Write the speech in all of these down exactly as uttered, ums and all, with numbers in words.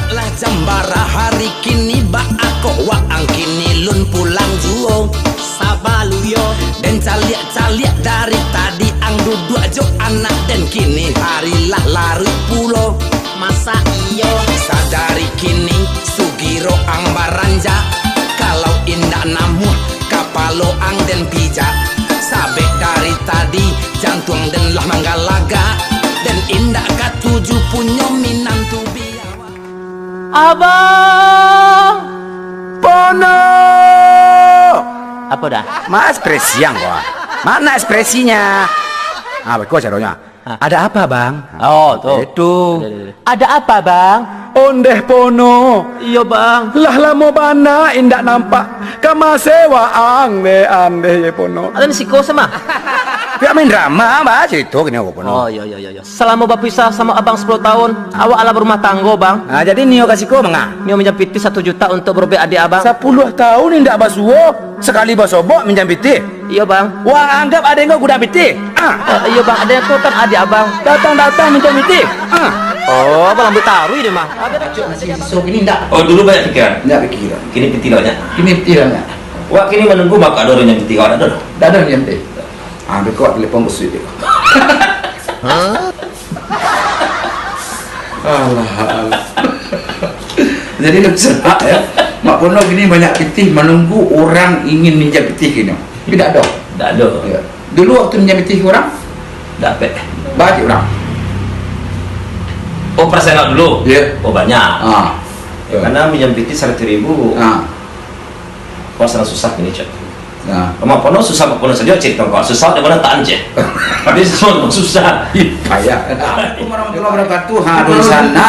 Lah jam bara hari kini, baa kok waang kini lun pulang juo? Sabalu yo. Den caliak-caliak dari tadi ang duduak jo anak den, kini hari lah laruik pulo. Masa iyo? Sadari kini sugiro ang baranjak, kalau indak namuah kapalo ang den pijak. Sabek dari tadi jantuang den lah manggalagak, den indak katuju punyo minantu biawak. Abang! Pono! Apo dah? Ma ekspresi ang ko, ah. Mana ekspresinya? Ah, beko caronyo. Ah. Ada apa, Bang? Oh, tu. Itu. Ada, ada, ada. Ada apa, Bang? Ondeh Pono. Iyo, Bang. Lah lamo bana indak nampak. Ka ma se waang deh, andeh ye Pono. Alah, ni siko sama. Piak main drama, bah, carito kini awak Pono. Oh, iyo, iyo, iyo, iyo. Salamo bapisah samo abang sapuluah tahun, awak alah barumah tanggo, Bang. Ah, jadi nio ka siko manga? Nio minjam pitih satu juta untuk barobek adiak abang. Sapuluah tahun indak basuo, sakali basobok minjam pitih. Iyo, Bang. Wah, anggap ade ko gudak pitih. Ah. Eh, iyo, Bang, ade ko kan adiak abang. Datang-datang minjam pitih. Ah. Oh, abang lambuik taruih deh, mah. Cok, nasi sisok ini ndak? Oh, dulu banyak pikiran? Banyak pikiran. Kini pitih lah banyak. Kini pitih lah banyak. Wak kini manunggu mako ado urang minjam pitih, kau ado doh? Ndak ado minjam pitih. Ah, beko telepon basuik beko. Alah, alah. Jadi, nak serak, ya. Mak Pono kini banyak pitih, manunggu orang ingin minjam pitih kini. Tapi ndak ado. Ndak ado. Ya. Dulu waktu minjam pitih urang? Dapek. Banyak urang. Oh, pas awak dulu? Ya. Oh, banyak. Ah. Ya, karena minjam pitih saratus ribu. Ah. Pas urang susah kini, Cok. Nah. Mak Pono susah, Mak Pono sajo, cek tongkol. Susah di mana tak anceh. Tapi susah, susah. Payah. Assalamualaikum warahmatullahi wabarakatuh. Ha, di sana.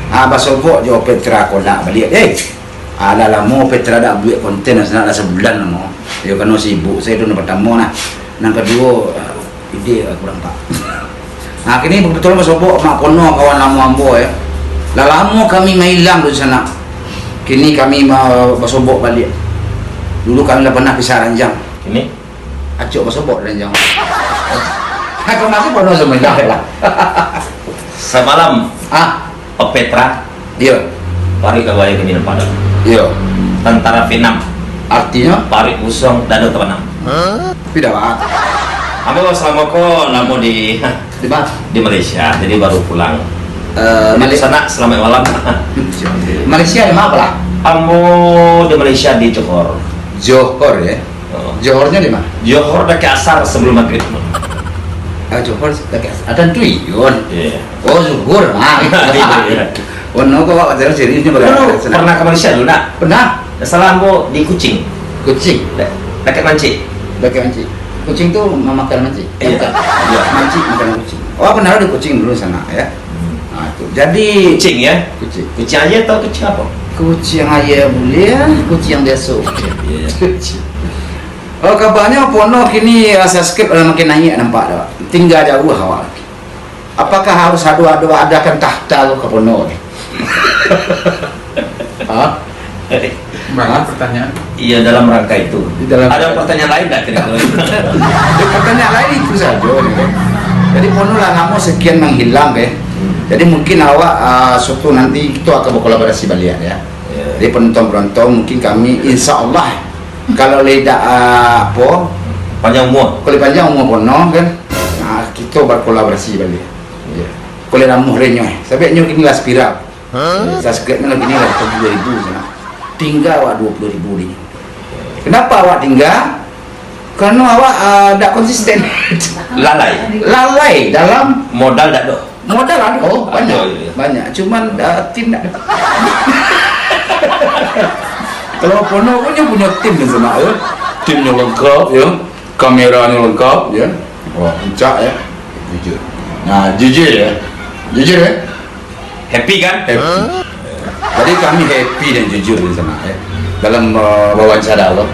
Ha, basobok jo Petra Konak baliak. Eh, alah lamo Petra dak buek konten, sana dah sabulan lamo. Yo, kano sibuk, sayo tu nan partamo nah. Nan kaduo, ide kurang, Pak. Nah, kini kebetulan basobok Mak Pono, kawan lamo ambo, ya. Lah lamo kami mailang di sana. Kini kami ma-, basobok baliak. Dulu kami lah pernah pisah ranjang. Kini? Acok basobok ranjang. Aku masih Pono sama lah. Samalam. Ah. Petra. Iyo. Paruik ka buayo kini nampak dak? Iyo. Tentara Vietnam. Artinyo? Paruik kosong, dado tabanam. Hah? Tidak, Pak. Ambo salamo ko lamo di, di ma? Di Malaysia, jadi baru pulang. Eh, jadi Malay- sanak, selamat malam. Malaysia di ma, Pak? Ambo di Malaysia, di Johor. Johor, ya? Oh. Johornyo di ma? Johor dakek asar, sebelum maghrib. Ah, Johor dakek asar. Ada tu Iyun. Iya. Oh, zuhur. Ah. Iya, iya. Oh, no, kok awak terus seriusnyo. Dulu pernah ke Malaysia dulu, nak? Pernah. Salah ambo di Kuching. Kuching? Da-, dakek Mancik. Dakek Mancik. Kuching tu mamakan mancik? Iya. Bukan. Iya. Mancik makanan kucing. Oh, pernah di Kuching dulu sana, ya? Hmm. Nah, itu. Jadi Kuching, ya? Kuching. Kuching aia atau kuching apa? Kuching aia buliah, kuching biaso. Iya, iya. Kuching. Oh, kabarnyo Pono kini, ah, subscribe lah makin naik nampak tu. Tingga jauah awak. Apakah harus ado, ado adakan tahta tu ka Pono ni? Ha? Banyak pertanyaan. Iya, dalam rangka itu. Di dalam. Ada pertanyaan lain tak kira-kira? Pertanyaan lain itu saja, ya. Jadi, Pono lah lamo sekian menghilang, ya. Hmm. Jadi, mungkin awak, ah, suatu nanti kita akan berkolaborasi baliak, ya. Ya. Jadi, penonton-penonton, mungkin kami, insya Allah, kalau lai dak, ah, apo, panjang umur. Kalau panjang umur Pono, kan, ah, kita berkolaborasi baliak. Ya. Kalau namuah renyo, eh. Sampai nyo kini lah spiral. Hah? Subscribe-nyo lah kini lah tujuh ribu sana. Tingga awak dua puluh ribu ni. Kenapa awak tingga? Karena awak, ah, dak konsisten. Lalai. Lalai dalam modal dak ado. Modal ado, oh, banyak. Ado, iya. Banyak. Cuman, ah, tim dak ado. Kalau Pono pun nyo punyo tim di sana, ya. Timnyo lengkap, ya. Kameranyo lengkap, ya. Wah, rancak, ya. Jujur. Nah, jujur, ya. Jujur, ya. Happy, kan? Happy. Jadi, kami happy dan jujur di sana, ya. Dalam, eh, wawancara lo.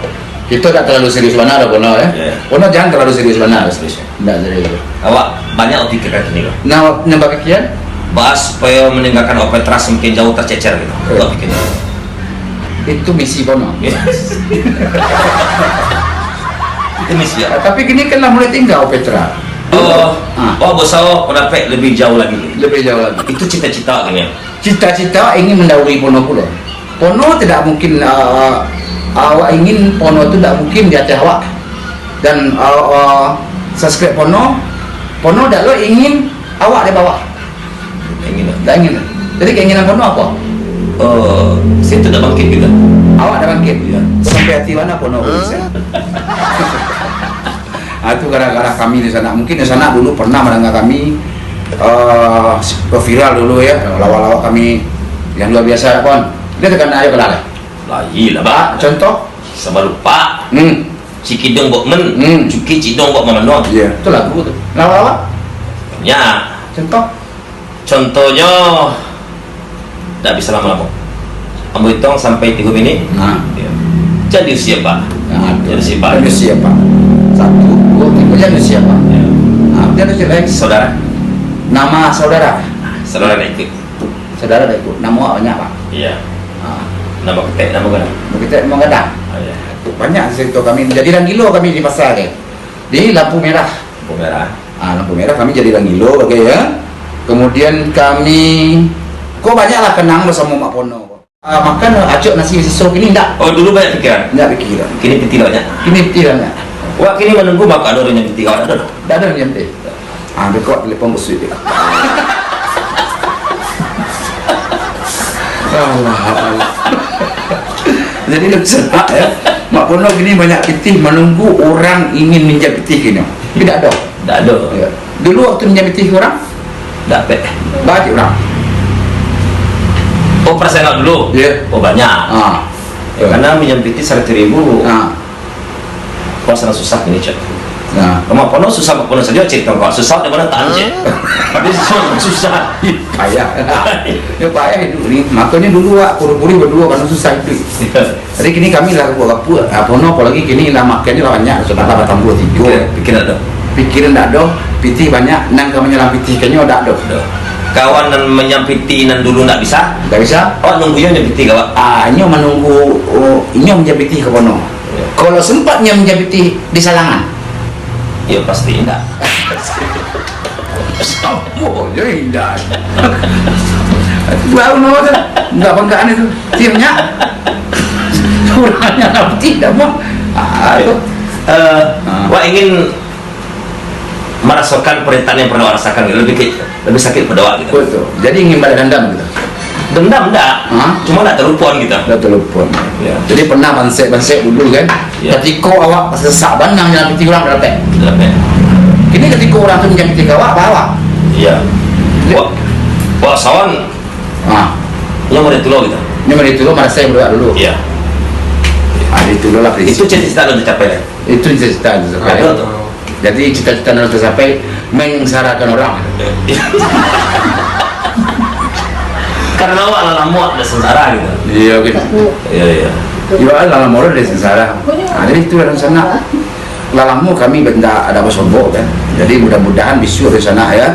Kito tak terlalu serius bana lah, Pono, ya. Ya. Pono jangan terlalu serius bana. Serius, ya. Ndak serius. Awak banyak pikirkan kini, Bang. Nah, awak nambah pikiran? Bahas supaya meninggalkan Opetra semakin jauh tercecer gitu. Ya. Awak pikirnya. Itu misi Pono. Ya. Itu misi, ya. Ah, tapi kini kan lah mulai tinggal Opetra. Oh, ah. Oh, besar pendapat lebih jauh lagi. Lebih jauh lagi. Itu cita-cita kini. Cita-cita ingin mendahului Pono pulo. Pono tidak mungkin, ah, awak ingin Pono tu tidak mungkin di ateh awak. Dan, ah, ah, subscribe Pono, Pono dak lo ingin awak di bawah. Ingin lah. Tak ingin. Jadi keinginan Pono apa? Oh, saya tu dah bangkit juga. Awak dah bangkit? Ya. Sampai hati mana Pono? Ah, itu gara-gara kami di sana. Mungkin di sana dulu pernah mendengar kami, eh, viral dulu ya, lawak-lawak kami yang luar biasa, Pon. Dia tekan ayo kenal. Lahir lah, Pak. Contoh? Sama lupa. Hmm. Cikidong bok men, hmm. Cuki cidong bok mamanuang. Iya. Itu lagu tu. Lawak-lawak? Ya. Contoh? Contohnyo, ndak bisa lamo-lamo. Ambo hitong sampai tigo minit. Nah. Ya. Jadi usia, Pak. Nah, tu. Jadi usia, Pak. Jadi usia, Pak. Satu, dua, tiga, jadi usia, Pak. Ya. Nah, jadi usia, Pak. Saudara. Nama saudara? Saudara ndak ikut. Saudara ndak ikut. Nama awak banyak, Pak. Iya. Ah. Nama ketek, nama gadang. Nama ketek, nama gadang. Oh, iya. Banyak cerita kami. Jadi urang gilo kami di pasar, kan. Di lampu merah. Lampu merah. Ah, lampu merah kami jadi urang gilo, oke, ya. Kemudian kami, kok banyaklah kenang bersama Mak Pono. Ah, makan acok nasi siso kini ndak? Oh, dulu banyak pikiran. Ndak pikiran. Kini pitih banyak. Kini pitih banyak. Wak kini menunggu maka ada orang yang pitih. Awak ada? Ndak ada yang pitih. Ah, beko telepon kusut dia. Allah, Allah. Jadi, nak sanak, ya. Mak Pono kini banyak pitih, menunggu orang ingin minjam pitih kini. Tapi ndak ada. Ndak ada. Ya. Dulu waktu minjam pitih orang? Ndak pek. Banyak orang. Oh, persen dulu? Ya. Oh, banyak. Ah. Ya, karena minjam pitih seratus ribu. Ah. Kok sangat susah ini, Cak. Nah. Rumah Pono susah, Mak Pono sajo cerita kok. Susah di mana tak anjir. Tapi susah, susah. Payah. Ya, payah hidup ni. Makanya dulu, Wak, puri-puri berdua karena susah hidup. Iya. Jadi kini kami lah buat apa? Ah, Pono apalagi kini lah makan ni lah banyak, sudah lah batambah tiga. Pikiran, pikiran ada. Pikiran tak ada, pitih banyak, nan ka manyalang pitih kanyo tak ada. Ada. Kawan nan manyampiti nan dulu ndak bisa. Ndak bisa? Awak nunggu nyo manyampiti ka awak. Ah, nyo manunggu, oh, inyo manyampiti ka Pono. Kalau sempat nyo manjapiti di salangan. Yo, pasti indak. Samo jo indak. Baru nama tu. Enggak banggaan itu. Timnya. Kurangnya nanti dah mau. Ah, tu. Eh, Ah. Wak ingin merasakan penderitaan yang pernah Wak rasakan, lebih ke, lebih sakit pada Wak gitu. Betul. Jadi ingin balas dendam gitu. Dendam ndak, Hah? Cuma ndak terlupakan gitu. Ndak terlupakan. Ya. Jadi pernah bansek-bansek dulu kan. Ya. Ketika awak sesak bana manyampiti urang, dah dapek. Dah dapek. Kini ketika urang tu manyampiti ka awak, bawa. Iya. Wak, wak sawan. Ah. Yang mana dulu gitu. Ini mana dulu, mana saya berdoa dulu. Iya. Ah, itu dulu lah prinsip. Itu cita-cita lo dicapai lah. Itu cita-cita lo dicapai. Ada tu. Jadi cita-cita lo tercapai, menyengsarakan orang. Karena awak lah lama dah sengsara gitu. Iya, gitu. Iya, iya. Iya, lah lama dah sengsara. Ah, jadi itu rencana. Lah lama kami benda ada basobok kan. Jadi mudah-mudahan besok rencana ya,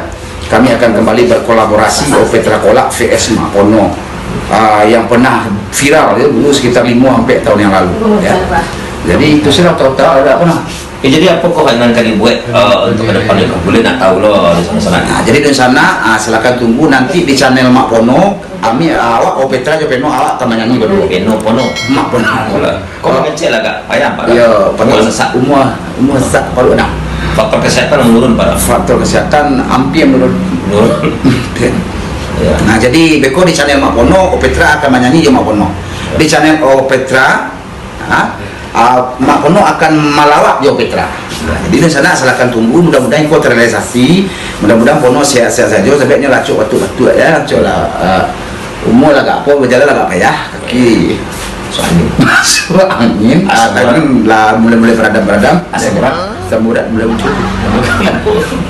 kami akan kembali berkolaborasi Opetra Kolak V S Mak Pono. Ah, yang pernah viral ya dulu sekitar lima sampai tahun yang lalu ya. Jadi itu sudah total ada apa nah? Ya, jadi apa kok nan ka dibuat, eh, untuk ke depan ni? Boleh nak tahu lo di sana-sana. Nah, jadi di sana, ah, silakan tunggu nanti di channel Mak Pono. Kami, ah, awak, oh, Petra jo Peno, awak akan manyanyi berdua. Peno, Pono. Mak Pono. Alah. Kok mangecek lah, Kak? Payah, Pak? Ya, Umur sesak. Umur, umur sesak paruh dah. Faktor kesehatan menurun, Pak? Faktor kesehatan hampir menurun. Menurun. Ya. Nah, jadi beko di channel Mak Pono, oh, Petra akan manyanyi jo Mak Pono. Di channel, oh, Petra, Ha? Ah, Mak Pono akan malawak jo Petra. Jadi, di sana silakan tunggu, mudah-mudahan iko terrealisasi, mudah-mudahan Pono sehat-sehat sajo, sampai nyo lah acok batuk-batuk ya, acok lah, ah, umur lah agak apa, berjalan lah agak payah, kaki masuk angin, masuk angin, ah, tangan lah mulai-mulai beradam-beradam, asam urat, asam urat mulai muncul.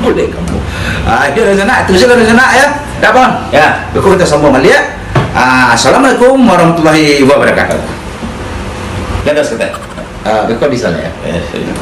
Boleh kamu. Ah, itu dari sana, itu saja dari sana ya. Dah, Pon? Ya. Beko kita sambung balik ya. Ah, Assalamualaikum warahmatullahi wabarakatuh. Dah, dah, sekitar. Ah, rekod di sana ya. Eh, saya.